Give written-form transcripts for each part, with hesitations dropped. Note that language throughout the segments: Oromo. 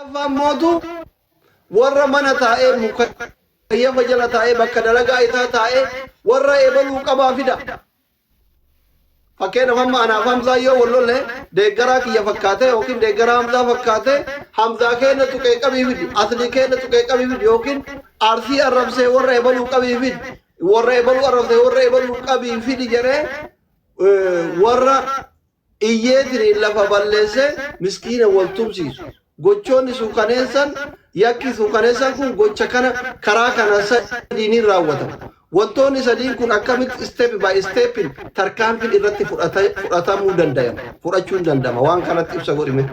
Sadaffaan mootu warra mana taa'ee mukayyafa jala taa'ee bakka dalagaa isaa taa'ee warra ebaluu qabaa fida. Fakkeenyaaf amma anaaf Hamzaa yoo wal lolle deeggaraa kiyya fakkaatee yookiin deeggaraa Hamzaa fakkaatee Hamzaa keenya tuqee qabii fidi, Aslii keenya tuqee qabii fidi yookiin Arsii arrabsee warra ebaluu qabii fidi, warra ebaluu arrabsee warra ebaluu qabii fidi jedhee warra iyyeetiniin lafa balleessee miskiina wal tumsiisu. Gochoonni suukaneessan yakki suukaneessan kun gocha kana karaa kana sadiiniin raawwatama. Wantoonni sadiin kun akkamitti step by stepin tarkaanfiin irratti fudhatamuu danda'ama fudhachuun danda'ama waan kanatti ibsa godhime.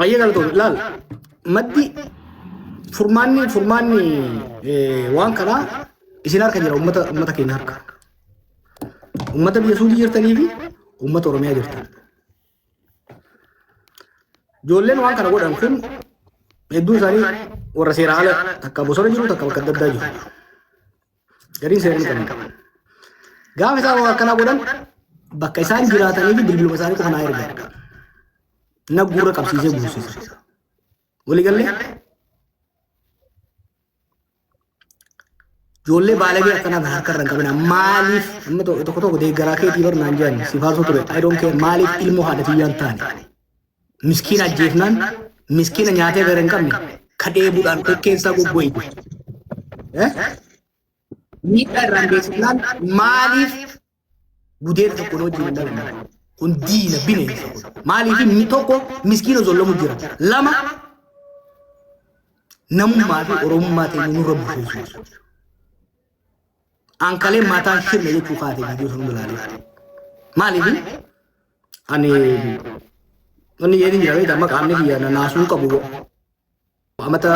Ayyee galatoomne laal maddi furmaanni furmaanni waan kanaa isin harka jira ummata ummata keenya harka. Ummata biyya Suudii jirtanii fi ummata Oromiyaa jirtan. Ijoolleen waan kana godhan kun hedduun isaanii warra seera ala takka bosona jiru takka bakka adda addaa jiru. Gariin seera hin qaban. Gaafa isaan waan akkanaa godhan bakka isaan jiraatanii fi bilbiluma isaanii qofa naa erga. Na gurra qabsiisee guursisa. Waliigallee ijoollee baalagee akkanaa kan harka irra hin qabina. Maaliif amma tokko tokko deeggaraa keetii bar naan jedhan si faarsuu ture. I don't care maaliif ilmoo haadha tiyyaan taane. Miskiina ajjeefnaan miskiina nyaatee gara hin qabne ka dheebuudhaan kokkeen isaa goggoyte. Eh? Miidhaa irraan geessifnaan maaliif gudeeda tokko wajjin hin dhalanne? Kun diina bineensa kun. Maaliif inni tokko miskiina zollamu jira. Lama namummaa fi oromummaa ta'e nurra busheessu. Ankalee mataan shirna jechuu kaate viidiyoo sana hunda ilaalee. Maaliif ani wanni jedhin jira beektaa amma qaamni kiyya na naasuu qabu amata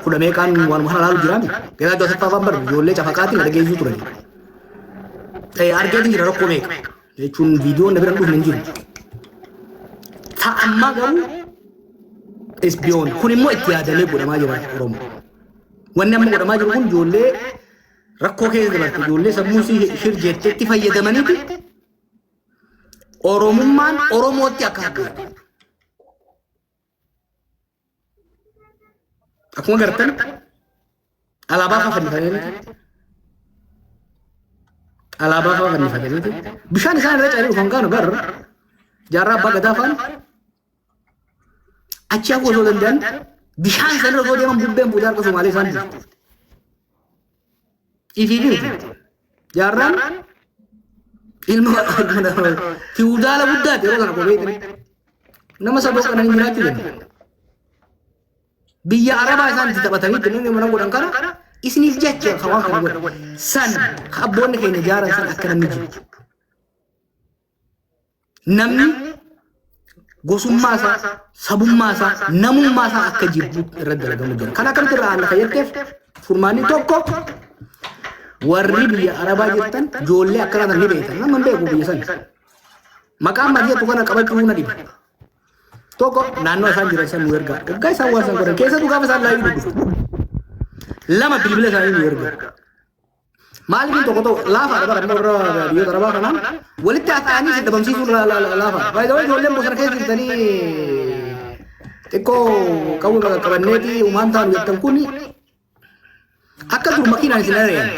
kudha meeqaan waanuma kana ilaalu jiraami. Garaa Asaffaa faan barre ijoollee cafaqaatiin na dhageessisuu turani. Argeetiin jira rakkoo meeqa jechuun viidiyoon na bira hin dhufne hin jiru. Ta ammaa garuu is beyond. Kun immoo itti yaadamee godhamaa jira Oromoo. Wanni amma godhamaa jiru kun ijoollee rakkoo keessa dabarte ijoollee sammuu isii shir jetteetti fayyadamaniiti Oromummaan Oromootti akka argatu. Akkuma gartan alaabaa faa fannifataniiti. Alaabaa faa fannifataniiti. Bishaan isaan irra caalii dhufan kaanu gar jaarraa abbaa gadaa faan achi hafuu osoo danda'an bishaan sanirra osoo deeman bubbeen buutee harka Somaalee isaan buufte. Ifii miti. Jaarraan ilma fiwudaala guddaati yeroo sana kophee nama saboo qananii jiraachuu danda'a. Biyya Arabaa isaan itti taphatanii itti namni mana godhan kana isiniif jecha kan waan kana godhan. San kan abboonni keenya jaaran san akka namni jiru. Namni gosummaa isaa, sabummaa isaa, namummaa isaa akka jibbu irratti dalagamu jira. Kan akkamitti irraa aanna fayyadteef furmaanni tokko warri biyya Arabaa jirtan ijoollee akkanaa tan ni beektan. Nama hin beeku biyya sana. Maqaan maatii jettu kana qabachuu na dhiba. Tokko naannoo isaan jiran san nu ergaa. Waggaa isaan waan isaan godhan keessattuu gaafa isaan laayii dubbisu. Lama bilbila isaanii nu ergaa. Maaliif tokko tokko laafaadha bara amma warra biyyoota arabaa kanaan walitti haasa'anii si dhabamsiisuun laafaadha. Baay'ee ijoolleen bosona keessa jirtanii xiqqoo qawwee qaqqabanneeti uumaan taanu jettan kun akka dur makiinaan isin ari'an.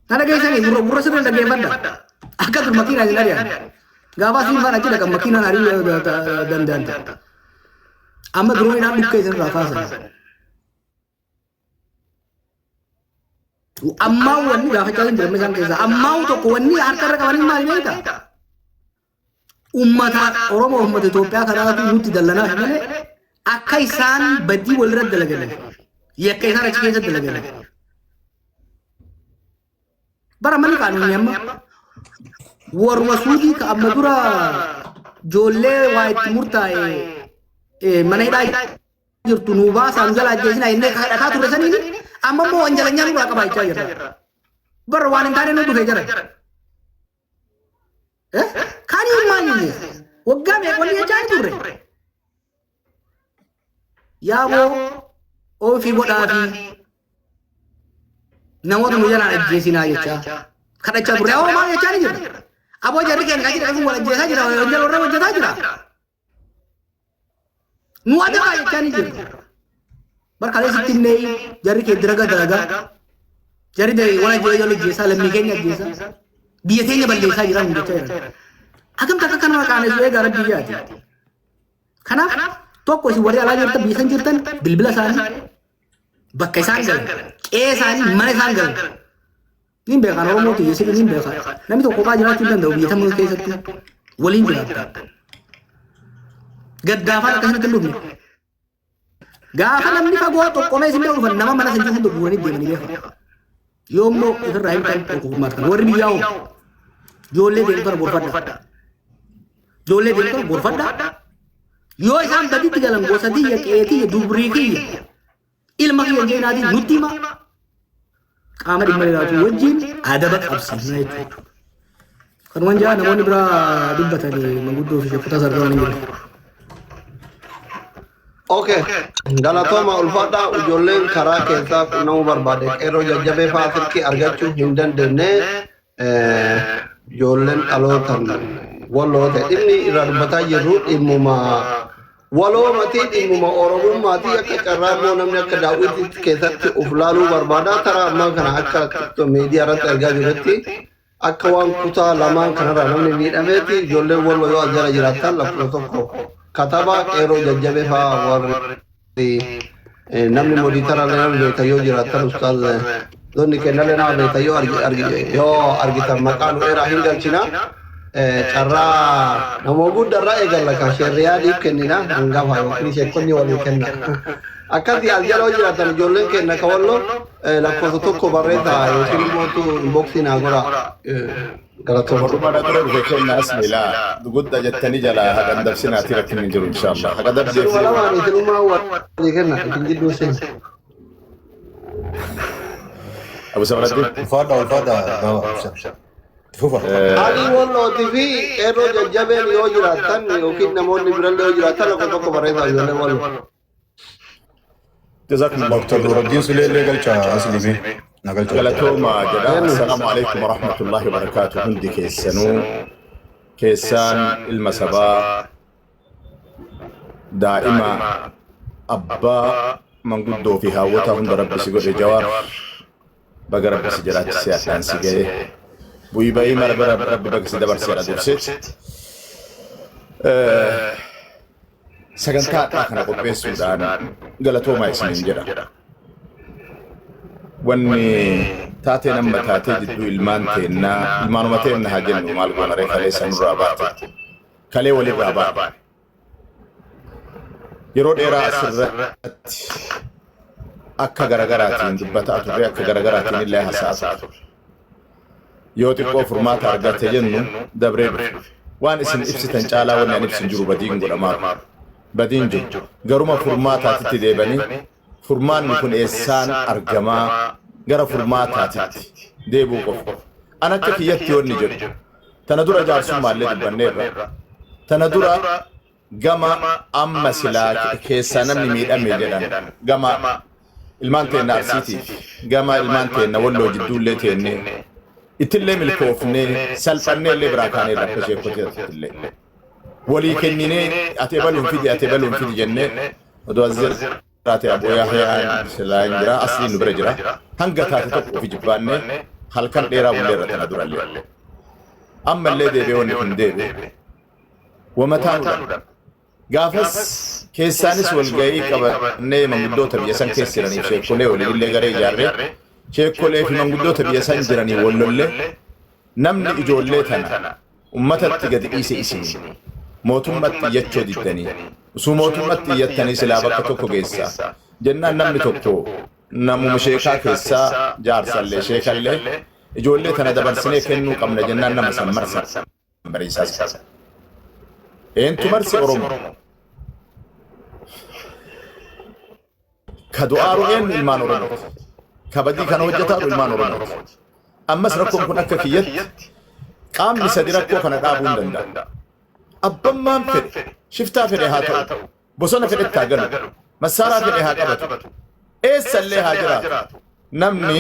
Na dhageessanii gurra gurra sirrii dhaggeeffadha. Akka dur makiinaan isin ari'an. Gaafa asiin faana achi dhaqan makiinaan ari'uu danda'an. Amma durooniidhaan dhukkee isin irraa kaasan. Ammaa wanni gaafachaa hin jiran isaan keessaa. Ammaa tokko wanni harka irra qabanii maali beektaa? Ummata Oromoo ummata Itoophiyaa kanaatu nutti dallanaa fi malee akka isaan badii walirra dalaganiif yakka isaan achi keessa dalaganiif. Bara manni qaanuunni amma warruma suudii ka amma dura ijoollee waa itti murtaa'e mana hidhaa jirtu nuu baasaa nu jala ajjeesinaa jennee kadhataa turre saniini amma immoo wanjalanyaa nurraa qabaa jechaa jirra. Bara waan hin taane nu dhufe jara. Can you imagine this? Waggaa meeqa wanni jechaa hin turre. Yaaboo ofii godhaa fi namoota nu jalaan ajjeesinaa jechaa kadhachaa turre. Amma maal jechaa ni jirra? Aboo jarri keenya kan jedhamu wal ajjeesaa jira, wanjala warra hojjetaa jira. Nu adabaa jechaa ni jirra. Barkaalee sitti himnee jarri kee diraga dalagaa. Jarri wal ajjeesaa, lammii keenya ajjeesaa. Biyya teenya balleessaa jira nu jechaa jiran. Akkamitti akka kanuma qaanessu eegaa rabbii yaati. Kanaaf tokko isin warri alaa jirtan, biyya san jirtan, bilbila isaanii, bakka isaan galan, qe'ee isaanii, mana isaan galan. Niin beekan Oromooti yesin niin beekan. Namni tokko kophaa jiraachuu hin danda'u, biyya tamuu keessattuu waliin jiraata. Gaddaafaan akkasumatti hin dhufne. Gaafa namni fagoo xoqqomee isin bira dhufan, nama mana san jiru hunda guuranii deemanii beekan. Yoo immoo ofirraa himtan tokko furmaata kana. Warri biyyaa hoo ijoollee deemtu tana gorfadha. Ijoollee deemtu tana gorfadha. Yoo isaan baditti galan, gosa tiyya, qe'ee tiyya, dubrii kiyya, ilma kiyya hin jeenaatiin nutti hima. Qaama dhimma ilaatu wajjin adaba qabsiifna jechuudha. Kanumaan jaa namoonni biraa dubbatan, manguddoo fi sheekota sarara ni jiru. Okay. Galatooma, ulfaadhaa. Ijoolleen karaa keessaa qunnamuu barbaade, qeerroo jajjabee fa'aa silkii argachuu hin dandeenye. Ijoolleen dhalootan walloo ta'e, dhimmi irraa dubbataa jirru dhimmuma waloomatii, dhimmuma oromummaatii. Akka carraa immoo namni akka daawwitiitti keessatti uf laaluu barbaada. Taraa ammaa kana akka miidiyaa irratti argaa jirrutti akka waan kutaa lamaan kanarraa namni miidhameeti. Ijoolleen walloo yoo as jala jiraattan lakkoofsa tokko katabaa. Qeerroo jajjabee fa'aa warri namni moderator illee nama beektan yoo jiraattan, ustaaz zonni kennallee nama beektan yoo yoo argitan maqaa nu eeraa hin galchina. Carraa nama guddarraa eegalla ka sheerriyaadiif kennina, hangafa yookiin sheekonni walii kenna. Akkasii as jala yoo jiraatan ijoolleen kenna ka walloo lakkoofsa tokko barreessaa yookiin immoo inboxii naa godhaa. Galatooma. Warruma na dura dhufe kenna asmilaa gudda jettanii jalaa hagan dabsinaati, rakkinni hin jiru inshallah haga dabdeef. Isinuma lamaan, isinummaa walii kenna, isin jidduu seena. Abu Samaraddi. Ulfaadha, ulfaadha, baaba. Fufa. Alii wallootii fi qeerroo jajjabeen yoo jiraattan yookiin namoonni birallee yoo jiraattan lakkoofsa tokko barreessaa, ijoolleen walloo. Jazakumullahu Dr. Nuruddin Suleellee galcha, asli na galcha. Galatooma jedha. Assalaamu alaikum warahmatullahi wabarakaatu. Hundi keessanuu keessaan ilma sabaa, daa'ima abbaa, manguddoo fi haawwata hunda rabbi si godhe. Jawaar, baga rabbi si jiraachisee addaan si ga'e. Bu'ii ba'ii mara bira rabbi baga si dabarseedha durseet. Sagantaa hadhaa kana qopheessuudhaan galatoomaa isiniin jedha. Wanni taatee nama taatee jidduu ilmaan teennaa, ilmaanuma teenna haa jennu, maal goona ree, kaleessa nurraa baate. Kalee walirraa baane. Yeroo dheeraa asirratti akka garagaraatiin dubbataa turre, akka garagaraatiin illee haasa'aa turre. Yoo xiqqoo furmaata argate jennu dabree dhufe. Waan isin ibsitan caalaa wanni ani ibsin jiru, badiin godhamaaru. Badiin jiru. Garuma furmaataatitti deebanii furmaanni kun eessaan argamaa, gara furmaataatitti deebuu qofa. An akka kiyyatti wanni jedhu, tana dura jaarsummaallee dubbanneerra. Tana dura gama amma silaa keessaa namni miidhame jedhan, gama ilmaan teenna Arsiitiif gama ilmaan teenna Walloo jidduullee teennee ittillee milkoofnee salphannee illee biraa kaaneerra, akka sheekotii illee walii kenninee ati ebaluun fidi, ati ebaluun fidi jennee. Odoo as jiraate Aboo Yahyaan silaa hin jira, asliin nu bira jira, hanga taate tokko ofi jibbaannee halkan dheeraa bulleerra tana durallee. Ammallee deebi'ee wanni kun deebi'e wamataanudha. Gaafas keessaanis walga'ii qabannee manguddoota biyya san keessa jiraniif sheekolee waliin illee garee ijaarree, sheekolee fi manguddoota biyya san jiranii wallollee, namni ijoollee tana ummatatti gadi dhiise isin mootummatti iyyachoo diddanii, osoo mootummatti iyyattanii silaa bakka tokko geessa jennaan, namni tokko namuma sheekaa keessaa jaarsallee sheekallee ijoollee tana dabarsinee kennuu qabna jennaan, nama san marsa bariisaa. Eentu marse? Oromoo. Ka du'aaru eenyu? Ilmaan Oromooti. Ka badii kana hojjetaaru ilmaan Oromooti. Ammas rakkoon kun akka kiyyatti qaamni sadi rakkoo kana dhaabuu hin danda'a. Abbammaan fedhe, shiftaa fedhe haa ta'u, bosona fedhetti haa galu, massaaraa fedhe haa qabatu, eessallee haa jiraatu. Namni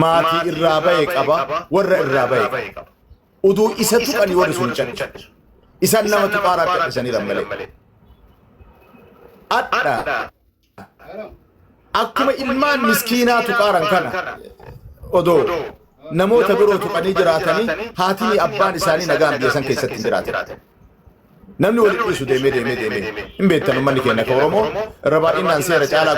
maatii irraa bahe qaba, warra irraa bahe qaba. Uduu isa tuqanii warri sun hin callisu. Isaan nama tuqaaraa callisaniiran malee. Adha akkuma ilmaan miskiinaa tuqaaran kana odoo namoota biroo tuqanii jiraatanii, haatii abbaan isaanii nagaan biyya san keessatti hin jiraatan. Namni walitti dhiisu deemee deemee deemee hin beektan. Uummanni keenya ka Oromoo irra baay'inaan seera caalaa